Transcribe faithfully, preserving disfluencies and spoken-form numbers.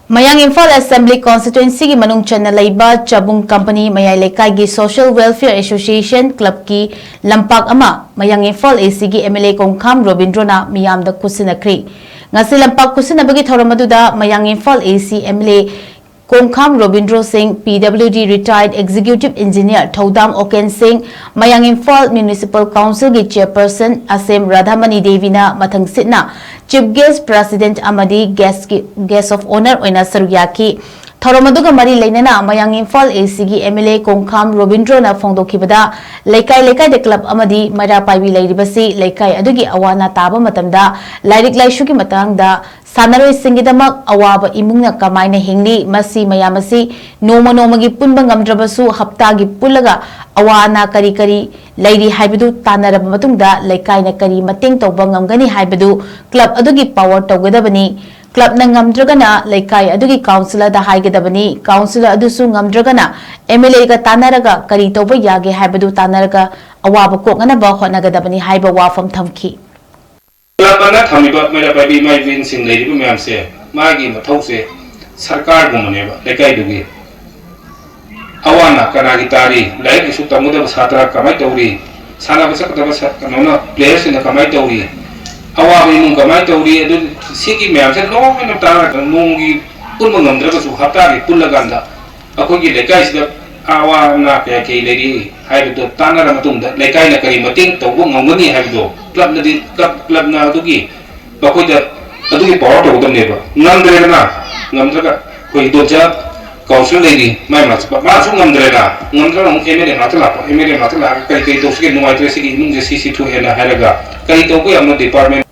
ꯃꯌꯥꯡ ꯏꯝꯐꯥꯜ ꯑꯦꯁꯦꯝꯕ꯭ꯂꯤ ꯀꯣꯟꯁꯇꯤꯇ꯭ꯋꯦꯟꯁꯤꯒꯤ ꯃꯅꯨꯡ ꯆꯟꯅ ꯂꯩꯕ ꯆꯕꯨꯡ ꯀꯝꯄꯅꯤ ꯃꯌꯥꯏ ꯂꯩꯀꯥꯏꯒꯤ ꯁꯣꯁꯤꯌꯦꯜ ꯋꯦꯜꯐꯤꯌꯔ ꯑꯦꯁꯣꯁꯤꯌꯦꯁꯟ ꯀ꯭ꯂꯕꯀꯤ ꯂꯝꯄꯥꯛ ꯑꯃ ꯃꯌꯥꯡ ꯏꯝꯐꯥꯜ ꯑꯦꯁꯤꯒꯤ ꯑꯦꯝ ꯑꯦꯜ ꯑꯦ ꯀꯣꯡꯈꯥꯝ ꯔꯣꯕꯤꯟꯗ꯭ꯔꯣꯅ ꯃꯤꯌꯥꯝꯗ ꯈꯨꯠꯁꯤꯟꯅꯈ꯭ꯔꯤ꯫ ꯉꯁꯤ ꯂꯝꯄꯥꯛ ꯈꯨꯠꯁꯤꯟꯅꯕꯒꯤ ꯊꯧꯔꯝ ꯑꯗꯨꯗ Mayang Imphal A C M L A Kongkham Robindro Singh, P W D retired executive engineer ꯊꯧꯗꯥꯝ ꯑꯣꯀꯦꯟ ꯁꯤꯡ, ꯃꯌꯥꯡ ꯏꯝꯐꯥꯜ ꯃ꯭ꯌꯨꯅꯤꯁꯤꯄꯥꯜ ꯀꯥꯎꯟꯁꯤꯜꯒꯤ ꯆꯦꯌꯔꯄꯔꯁꯟ ꯑꯁꯦꯝ ꯔꯥꯙꯥꯃꯅꯤ ꯗꯦꯕꯤꯅ ꯃꯊꯪ ꯁꯤꯠꯅ ꯆꯤꯐ ꯒꯦꯁ ꯄ꯭ꯔꯦꯁꯤꯗꯦꯟꯠ ꯑꯃꯗꯤ ꯒꯦꯁꯀꯤ, guest of honour ꯑꯣꯏꯅ ꯁꯔꯨꯛ ꯌꯥꯈꯤ꯫ ꯊꯧꯔꯝ ꯑꯗꯨꯒ ꯃꯔꯤ ꯂꯩꯅꯅ ꯃꯌꯥꯡ ꯏꯝꯐꯥꯜ ꯑꯦꯁꯤꯒꯤ ꯑꯦꯝ ꯑꯦꯜ ꯑꯦ ꯀꯣꯡꯈꯥꯝ ꯔꯣꯕꯤꯟꯗ꯭ꯔꯣꯅ ꯐꯣꯡꯗꯣꯛꯈꯤꯕꯗ, ꯂꯩꯀꯥꯏ ꯂꯩꯀꯥꯏꯗ ꯀ꯭ꯂꯕ ꯑꯃꯗꯤ ꯃꯩꯔꯥ ꯄꯥꯏꯕꯤ ꯂꯩꯔꯤꯕꯁꯤ ꯂꯩꯀꯥꯏ ꯑꯗꯨꯒꯤ ꯑꯋꯥ ꯑꯅꯥ ꯇꯥꯕ ꯃꯇꯝꯗ ꯂꯥꯏꯔꯤꯛ ꯂꯥꯏꯁꯨꯒꯤ ꯃꯇꯥꯡꯗ, ꯁꯥꯟꯅꯔꯣꯏꯁꯤꯡꯒꯤꯗꯃꯛ ꯑꯋꯥꯕ ꯏꯃꯨꯡꯅ ꯀꯃꯥꯏꯅ ꯍꯤꯡꯂꯤ, ꯃꯁꯤ ꯃꯌꯥꯝ ꯑꯁꯤ ꯅꯣꯡꯃ ꯅꯣꯡꯃꯒꯤ ꯄꯨꯟꯕ ꯉꯝꯗ꯭ꯔꯕꯁꯨ ꯍꯞꯇꯥꯒꯤ ꯄꯨꯜꯂꯒ ꯑꯋꯥ ꯑꯅꯥ ꯀꯔꯤ ꯀꯔꯤ ꯂꯩꯔꯤ ꯍꯥꯏꯕꯗꯨ ꯇꯥꯟꯅꯔꯕ ꯃꯇꯨꯡꯗ ꯂꯩꯀꯥꯏꯅ ꯀꯔꯤ ꯃꯇꯦꯡ ꯇꯧꯕ ꯉꯝꯒꯅꯤ ꯍꯥꯏꯕꯗꯨ ꯀ꯭ꯂꯕ ꯑꯗꯨꯒꯤ ꯄꯥꯋꯔ ꯇꯧꯒꯗꯕꯅꯤ꯫ ꯀ꯭ꯂꯕꯅ ꯉꯝꯗ꯭ꯔꯒꯅ ꯂꯩꯀꯥꯏ ꯑꯗꯨꯒꯤ ꯀꯥꯎꯟꯁꯤꯂꯔꯗ ꯍꯥꯏꯒꯗꯕꯅꯤ꯫ ꯀꯥꯎꯟꯁꯤꯂꯔ ꯑꯗꯨꯁꯨ ꯉꯝꯗ꯭ꯔꯒꯅ ꯑꯦꯝ ꯑꯦꯜ ꯑꯦꯒ ꯇꯥꯟꯅꯔꯒ ꯀꯔꯤ ꯇꯧꯕ ꯌꯥꯒꯦ ꯍꯥꯏꯕꯗꯨ ꯇꯥꯟꯅꯔꯒ ꯑꯋꯥꯕ ꯀꯣꯛꯅꯅꯕ ꯍꯣꯠꯅꯒꯗꯕꯅꯤ ꯍꯥꯏꯕ ꯋꯥꯐꯝ ꯊꯝꯈꯤ꯫ ꯀ꯭ꯂꯕ ꯑꯃꯅ ꯊꯝꯃꯤꯕ ꯃꯩꯔꯥ ꯄꯥꯏꯕꯤ ꯏꯃꯥ ꯏꯕꯦꯟꯁꯤꯡ ꯂꯩꯔꯤꯕ ꯃꯌꯥꯝꯁꯦ, ꯃꯥꯒꯤ ꯃꯊꯧꯁꯦ ꯁꯔꯀꯥꯔꯒꯨꯝꯕꯅꯦꯕ꯫ ꯂꯩꯀꯥꯏꯗꯨꯒꯤ ꯑꯋꯥ ꯑꯅꯥ ꯀꯅꯥꯒꯤ ꯇꯥꯔꯤ, ꯂꯥꯏꯔꯤꯛ ꯂꯥꯏꯁꯨ ꯇꯝꯒꯗꯕ ꯁꯥꯇ꯭ꯔ ꯀꯃꯥꯏꯅ ꯇꯧꯔꯤ, ꯁꯥꯟꯅꯕ ꯆꯠꯀꯗꯕ ꯁ-, ꯀꯩꯅꯣꯅ, ꯄ꯭ꯂꯦꯌꯔꯁꯤꯡꯅ ꯀꯃꯥꯏꯅ ꯇꯧꯔꯤ, ꯑꯋꯥꯕ ꯏꯃꯨꯡ ꯀꯃꯥꯏꯅ ꯇꯧꯔꯤ, ꯑꯗꯨ ꯁꯤꯒꯤ ꯃꯌꯥꯝꯁꯦ ꯂꯣꯏꯅ ꯇꯥꯔꯒ ꯅꯣꯡꯃꯒꯤ ꯄꯨꯟꯕ ꯉꯝꯗ꯭ꯔꯒꯁꯨ ꯍꯞꯇꯥꯒꯤ ꯄꯨꯜꯂꯀꯥꯟꯗ ꯑꯩꯈꯣꯏꯒꯤ ꯂꯩꯀꯥꯏꯁꯤꯗ ꯑꯋꯥ ꯑꯅꯥ ꯀꯌꯥ ꯀꯩ ꯂꯩꯔꯤ ꯍꯥꯏꯕꯗꯨ ꯇꯥꯟꯅꯔ ꯃꯇꯨꯡꯗ ꯂꯩꯀꯥꯏꯅ ꯀꯔꯤ ꯃꯇꯦꯡ ꯇꯧꯕ ꯉꯝꯒꯅꯤ ꯍꯥꯏꯕꯗꯨ ꯀ꯭ꯂꯕꯅꯗꯤ, ꯀ꯭ꯂꯕ, ꯀ꯭ꯂꯕꯅ ꯑꯗꯨꯒꯤ ꯃꯈꯣꯏꯗ ꯑꯗꯨꯒꯤ ꯄꯥꯋꯔ ꯇꯧꯒꯗꯕꯅꯦꯕ꯫ ꯉꯝꯗ꯭ꯔꯦꯗꯅ, ꯉꯝꯗ꯭ꯔꯒ ꯑꯩꯈꯣꯏ ꯏꯗꯣꯝꯆꯥ ꯀꯥꯎꯟꯁꯤꯜ ꯂꯩꯔꯤ, ꯃꯥꯏ ꯃꯥꯁꯨ, ꯃꯥꯁꯨ ꯉꯝꯗ꯭ꯔꯦꯅ, ꯉꯝꯗ꯭ꯔꯒ ꯑꯃꯨꯛ ꯑꯦꯝ ꯑꯦꯜ ꯑꯦ ꯃꯅꯥꯛꯇ ꯂꯥꯛꯄ, ꯑꯦꯝ ꯑꯦꯜ ꯑꯦ ꯃꯅꯥꯛꯇ ꯂꯥꯛꯑꯒ ꯀꯔꯤ ꯀꯔꯤ ꯇꯧꯁꯤꯒꯦ, ꯅꯨꯡꯉꯥꯏꯇ꯭ꯔꯦ, ꯁꯤꯒꯤ ꯏꯃꯨꯡꯁꯦ ꯁꯤ ꯁꯤ ꯊꯣꯛꯑꯦꯅ ꯍꯥꯏꯔꯒ ꯀꯔꯤ ꯇꯧꯕ ꯌꯥꯕꯅꯣ ꯗꯤꯄꯥꯔꯠꯃꯦꯟ